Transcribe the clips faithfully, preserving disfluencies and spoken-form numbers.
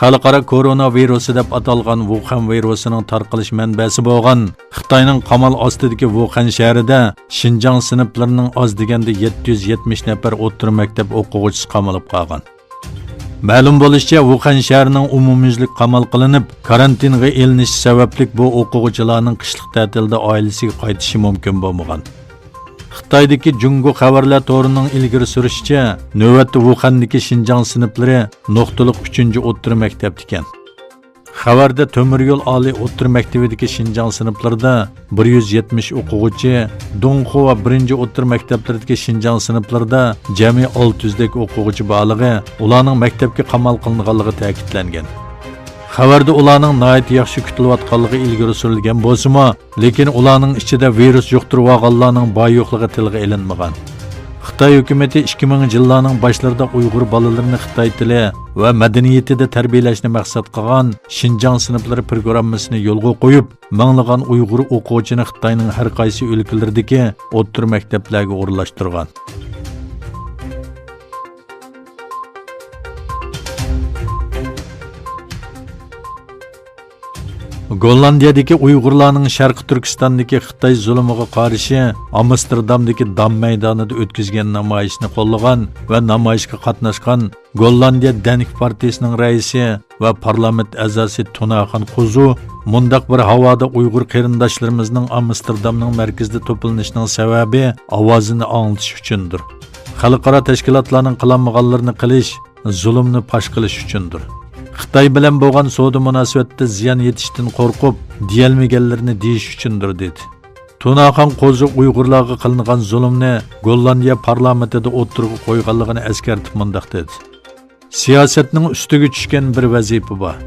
خەلقئارا كورونا ۋىرۇسى دەپ ئاتالغان ۋۇخەن ۋىرۇسىنىڭ تارقىلىش مەنبەسى بولغان خىتاينىڭ قامال ئاستىدىكى ۋۇخەن شەھىرىدە شىنجاڭ سىنىپلىرىنىڭ ئاز دېگەندە يەتتە يۈز يەتمىش نەپەر ئوتتۇرا مەكتەپ ئوقۇغۇچىسى قامىلىپ قالغان. مەلۇم بولۇشىچە، ۋۇخەن شەھىرىنىڭ ئومۇميۈزلۈك قامال قىلىنىپ، كارانتىنغا ئېلىنىشى سەۋەبلىك بۇ ئوقۇغۇچىلارنىڭ قىشلىق تەتىلدە ئائىلىسىگە قايتىشى مۇمكىن بولمىغان. خىتايدىكى جۇڭگو خەۋەرلەر تورىنىڭ ئىلگىرى سۈرۈشىچە، نۆۋەتتە ۋۇخەندىكى شىنجاڭ سىنىپلىرى نۇقتىلىق ئۈچىنچى ئوتتۇرا مەكتەپتىكەن. خەۋەردە تۆمۈر يول ئالىي ئوتتۇرا مەكتىۋىدىكى شىنجاڭ سىنىپلىرىدا بىر يۈز يەتمىش ئوقۇغۇچى، دۇڭخۇا بىرىنچى ئوتتۇرا مەكتەپلىرىدىكى شىنجاڭ سىنىپلىرىدا جەمئىي ئالتە يۈزدەك ئوقۇغۇچى بارلىقى، ئۇلارنىڭ مەكتەپكە قامال قىلىنغانلىقى تەكىتلەنگەن. خەۋەردە ئۇلارنىڭ ناھايىتى ياخشى كۈتۈلۈۋاتقانلىقى ئىلگىرى سۈرۈلگەن بولسىمۇ، لېكىن ئۇلارنىڭ ئىچىدە ۋىرۇس يۇقتۇرۇۋالغانلارنىڭ بار-يوقلۇقى تىلغا ئېلىنمىغان. خىتاي ھۆكۈمىتى ئىككى مىڭىنچى يىللارنىڭ باشلىرىدا ئۇيغۇر بالىلىرىنى خىتاي تىلى ۋە مەدەنىيىتىدە تەربىيەلەشنى مەقسەت قىلغان شىنجاڭ سىنىپلىرى پروگراممىسىنى يولغا قويۇپ، مىڭلىغان ئۇيغۇر ئوقۇغۇچىنى خىتاينىڭ ھەر قايسى ئۆلكىلىرىدىكى ئوتتۇرا مەكتەپلەرگە ئورۇنلاشتۇرغان. گوللاندىيەدىكى ئۇيغۇرلارنىڭ شەرقىي تۈركىستاندىكى خىتاي زۇلۇمىغا قارشى ئامستېردامدىكى دام مەيدانىدا ئۆتكۈزگەن نامايىشىنى قوللىغان ۋە نامايىشقا قاتناشقان گوللاندىيە دەنك پارتىيىسىنىڭ رەئىسى ۋە پارلامېنت ئەزاسى تۇناخان قوزۇ مۇنداق بىر ھاۋادا ئۇيغۇر قېرىنداشلىرىمىزنىڭ ئامستېردامنىڭ مەركىزىدە توپلىنىشىنىڭ سەۋەبى ئاۋازىنى ئاڭلىتىش ئۈچۈندۇر. خەلقئارا تەشكىلاتلارنىڭ قىلالمىغانلىرىنى قىلىش، زۇلۇمنى پاش قىلىش ئۈچۈندۇر. خىتاي بىلەن بولغان سودا مۇناسىۋەتتە زىيان يېتىشتىن قورقۇپ، دېيەلمىگەنلىرىنى دېيىش ئۈچۈندۇر، دېدى. تۇناخان قوزۇ ئۇيغۇرلارغا قىلىنغان زۇلۇمنى گوللاندىيە پارلامېنتىدا ئوتتۇرىغا قويغانلىقىنى ئەسكەرتىپ مۇنداق دېدى: سىياسەتنىڭ ئۈستىگە چۈشكەن بىر ۋەزىپە بار.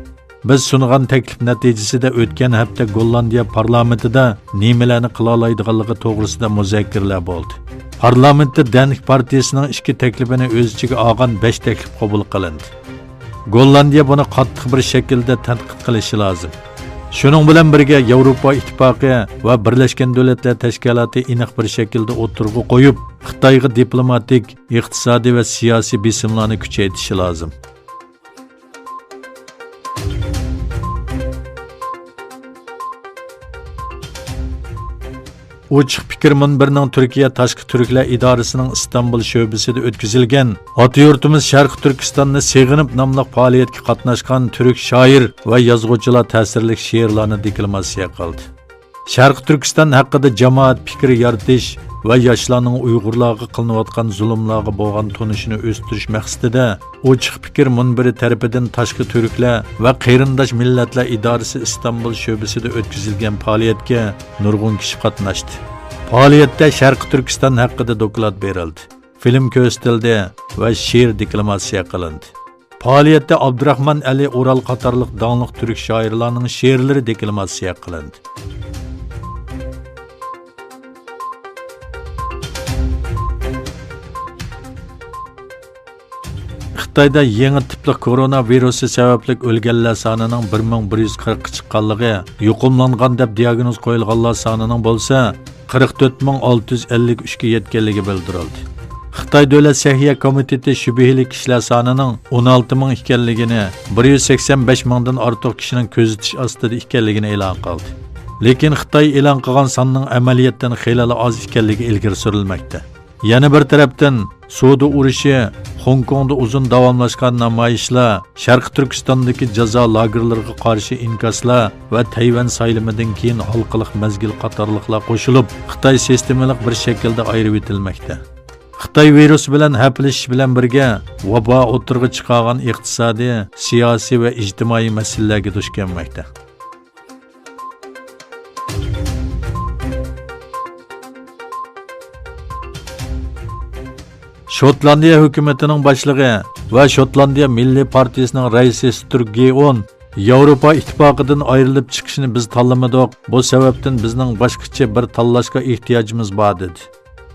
بىز سۇنغان تەكلىپ نەتىجىسىدە ئۆتكەن ھەپتە گوللاندىيە پارلامېنتىدا نېمىلەرنى قىلالايدىغانلىقى توغرىسىدا مۇزاكىرىلەر بولدى. پارلامېنتتا دەنك پارتىيىسىنىڭ ئىككى تەكلىپىنى ئۆز ئىچىگە ئالغان بەش تەكلىپ قوبۇل قىلىندى. گوللاندىيە بۇنى قاتتىق بىر شەكىلدە تەنقىد قىلىشى لازىم. شۇنىڭ بىلەن بىرگە، ياۋروپا ئىتتىپاقى ۋە بىرلەشكەن دۆلەتلەر تەشكىلاتى ئېنىق بىر شەكىلدە ئوتتۇرىغا قويۇپ، خىتايغا دىپلوماتىك، ئىقتىسادىي ۋە سىياسىي بېسىملارنى كۈچەيتىشى لازىم. ئوچۇق پىكىر مۇنبىرىنىڭ تۈركىيە تاشقى تۈركلەر ئىدارىسىنىڭ ئىستانبۇل شۆبىسىدە ئۆتكۈزۈلگەن «ئاتا يۇرتىمىز شەرقىي تۈركىستاننى سېغىنىپ» ناملىق پائالىيەتكە قاتناشقان تۈرك شائىر ۋە يازغۇچىلار تەسىرلىك شېئىرلارنى دېكلاماتسىيە قىلدى. شەرقىي تۈركىستان ھەققىدە جامائەت پىكرى يارىتىش ۋە ياشلارنىڭ ئۇيغۇرلارغا قىلىنىۋاتقان زۇلۇملارغا بولغان تونۇشىنى ئۆستۈرۈش مەقسىتىدە، ئوچۇق پىكىر مۇنبىرى تەرىپىدىن تاشقى تۈركلەر ۋە قېرىنداش مىللەتلەر ئىدارىسى ئىستانبۇل شۆبىسىدە ئۆتكۈزۈلگەن پائالىيەتكە نۇرغۇن كىشى قاتناشتى. پائالىيەتتە شەرقىي تۈركىستان ھەققىدە دوكلات بېرىلدى، فىلىم كۆرسىتىلدى ۋە شېئىر دېكلاماتسىيە قىلىندى. پائالىيەتتە ئابدۇراخمان ئەلى ئورال قاتارلىق داڭلىق تۈرك شائىرلارنىڭ شېئىرلىرى دېكلاماتسىيە قىلىندى. خىتايدا يېڭى تىپلىق كورونا ۋىرۇسى سەۋەبلىك ئۆلگەنلەر سانىنىڭ بىر مىڭ بىر يۈز قىرىققا چىققانلىقى، يۇقۇملانغان دەپ دىياگنوز قويۇلغانلار سانىنىڭ بولسا قىرىق تۆت مىڭ ئالتە يۈز ئەللىك ئۈچكە يەتكەنلىكى بىلدۈرۈلدى. خىتاي دۆلەت سەھىيە كومىتېتى شۈبھىلىك كىشىلەر سانىنىڭ ئون ئالتە مىڭ ئىكەنلىكىنى، بىر يۈز سەكسەن بەش مىڭدىن ئارتۇق كىشىنىڭ كۆزىتىش ئاستىدا ئىكەنلىكىنى ئېلان قىلدى. لېكىن خىتاي ئېلان قىلغان ساننىڭ ئەمەلىيەتتىن خېلىلا ئاز ئىكەنلىكى ئىلگىرى سۈرۈلمەكتە. يەنە بىر تەرەپتىن، سودا ئۇرۇشى، خوڭكوڭدا ئۇزۇن داۋاملاشقان نامايىشلار، شەرقىي تۈركىستاندىكى جازا لاگېرلىرىغا قارشى ئىنكاسلار ۋە تەيۋەن سايلىمىدىن كېيىن ھالقىلىق مەزگىل قاتارلىقلار قوشۇلۇپ، خىتاي سىستېمىلىق بىر شەكىلدە ئايرىۋېتىلمەكتە. خىتاي ۋىرۇس بىلەن ھەپىلىشىش بىلەن بىرگە، ۋابا ئوتتۇرىغا چىقارغان ئىقتىسادىي، سىياسىي ۋە ئىجتىمائىي مەسىلىلەرگە دۇچ كەلمەكتە. شوتلاندىيە ھۆكۈمىتىنىڭ باشلىقى ۋە شوتلاندىيە مىللىي پارتىيىسىنىڭ رەئىسى ستۇرك گېئون ياۋروپا ئىتتىپاقىدىن ئايرىلىپ چىقىشنى بىز تاللىمىدۇق، بۇ سەۋەبتىن بىزنىڭ باشقىچە بىر تاللاشقا ئېھتىياجىمىز بار، دېدى.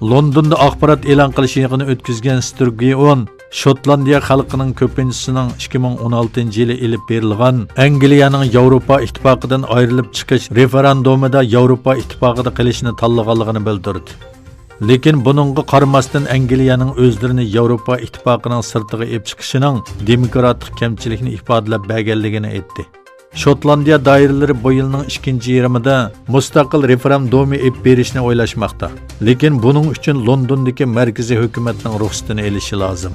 لوندوندا ئاخبارات ئېلان قىلىش يىغىنى ئۆتكۈزگەن ستۇرگېئون شوتلاندىيە خەلقىنىڭ كۆپىنچىسىنىڭ ئىككى مىڭ ئون ئالتىنچى يىلى ئېلىپ بېرىلغان ئەنگلىيەنىڭ ياۋروپا ئىتتىپاقىدىن ئايرىلىپ چىقىش رېفېراندۇمىدا ياۋروپا ئىتتىپاقىدا قېلىشنى تاللىغانلىقىنى بىلدۈردى. لېكىن بۇنىڭغا قارىماستىن، ئەنگلىيەنىڭ ئۆزلىرىنى ياۋروپا ئىتتىپاقىنىڭ سىرتىغا ئېلىپ چىقىشىنىڭ دېموكراتلىق كەمچىلىكنى ئىپادىلەپ بەرگەنلىكىنى ئېيتتى. شوتلاندىيە دائىرىلىرى بۇ يىلنىڭ ئىككىنچى يېرىمىدا مۇستەقىل رېفېرەندۇمى ئېلىپ بېرىشنى ئويلاشماقتا. لېكىن بۇنىڭ ئۈچۈن لوندوندىكى مەركىزىي ھۆكۈمەتنىڭ رۇخسىتىنى ئېلىشى لازىم.